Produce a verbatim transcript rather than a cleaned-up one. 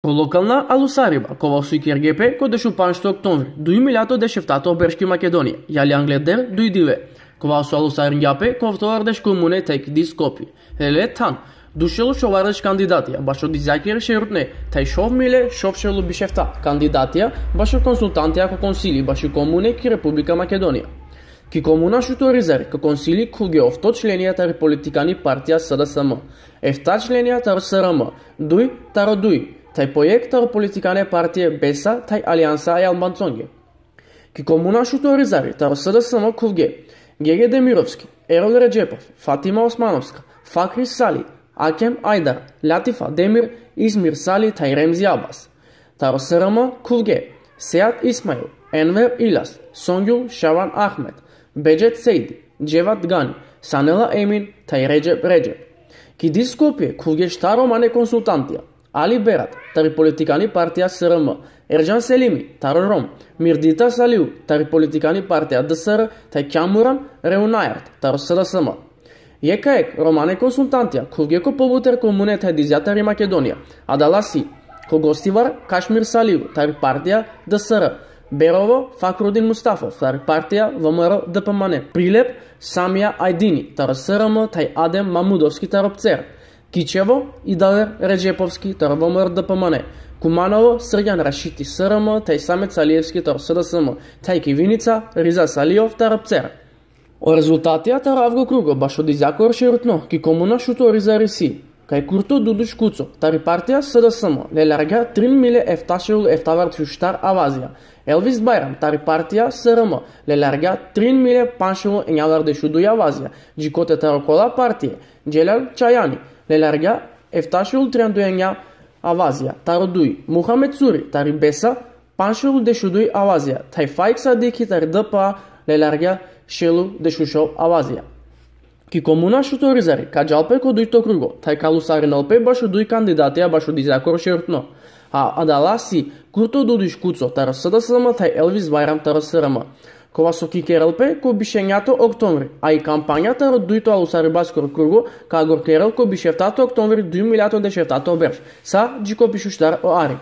Ko lokalna alusariba, kova su i kerge pe ko dešupanšto oktomvri, duj miljato dešeftato berš ki Makedonija, jali angleder duj dive. Kova su alusaringja pe ko oftovardeš komune thaj ki di Skopje. Lele than, duj šel u šovardeš kandidatija, bašo dizjaker šerutne, thaj šov mile, šov šel u bišefta kandidatija, bašo konsultantija ko konsili, baši komune ki Republika Makedonija. Ki komuna Šuto Orizari, ko konsili khuvge ofto členija tari politikani partija S D S M, efta členija taro S R M, duj taro duj, thaj po jekh taro politikane partije Besa thaj Aliansa e Albanconge. Ki komuna Šuto Orizari, taro S D S M khuvge, Gege Demirovski, Erol Redžepov, Fatima Osmanovska, Fakri Sali, Akem Ajdar, Latifa Demir, Izmir Sali thaj Remzi Abas. Taro S R M khuvge, Sead Ismail, Enver Ilas, Songjul Šaban Ahmet, Bedžet Sejdi, Dževat Gani, Sanela Emin thaj Redžep Redžep. Ki di Skopje khuvge štar romane konsultantija, Ali Berat, tari politikani partija S R M, Erdžan Selimi, taro Rom, Mirdita Saliu, tari politikani partija D S R, thaj Kjamuran Reunajart, taro S D S M. Jekh romane konsultantija khuvge ko pobuter komune thaj dizja tari Makedonija, adala si: ko Gostivar, Kašmir Saliu, tari partija D S R, Berovo, Fakrudin Mustafov, tari partija V M R D P M N, Prilep, Samija Ajdini, taro S R M, thaj Adem Mamudovski, taro Pcer, Kičevo, Idaler Redžepovski, taro V M R D P M N, Kumanovo, Srđan Rašiti, S R M, thaj Samet Salievski, taro S D S M, thaj ki Vinica, Riza Saliov, taro Pcer. O rezultatija taro avgo krugo bašo dizjakoro šerutno ki komuna Šuto Orizari si: kaj Kurto Duduš Kuco, tari partija S D S M, le largja trin mile efta šel u eftavardeš u štar avazija, Elvis Bajram, tari partija S R M, le largja trin mile pandž šel u enjavardeš u duj avazija, dži kote taro kola partije, Dželal Čajani, le largja efta šel u trianda u enja avazija, taro duj, Muhamed Suri, tari Besa, pandž šel u dešuduj avazija, thaj Faik Sadiki, tari D P A, le largja šel u dešušov avazija. Ki komuna Šuto Orizari ka džal pe ko dujto krugo, thaj ka alusarinel pe bašo duj kandidatija bašo dizjakoro šerutno. A adala si: Kurto Duduš Kuco, taro S D S M, thaj Elvis Bajram, taro S R M. Kova so ka kerel pe ko bišenjato oktomvri, a i kampanja taro dujto alusaribaskoro krugo ka agorkerel ko bišeftato oktomvri duj miljato dešeftato berš, sa dži ko bišuštar o ari.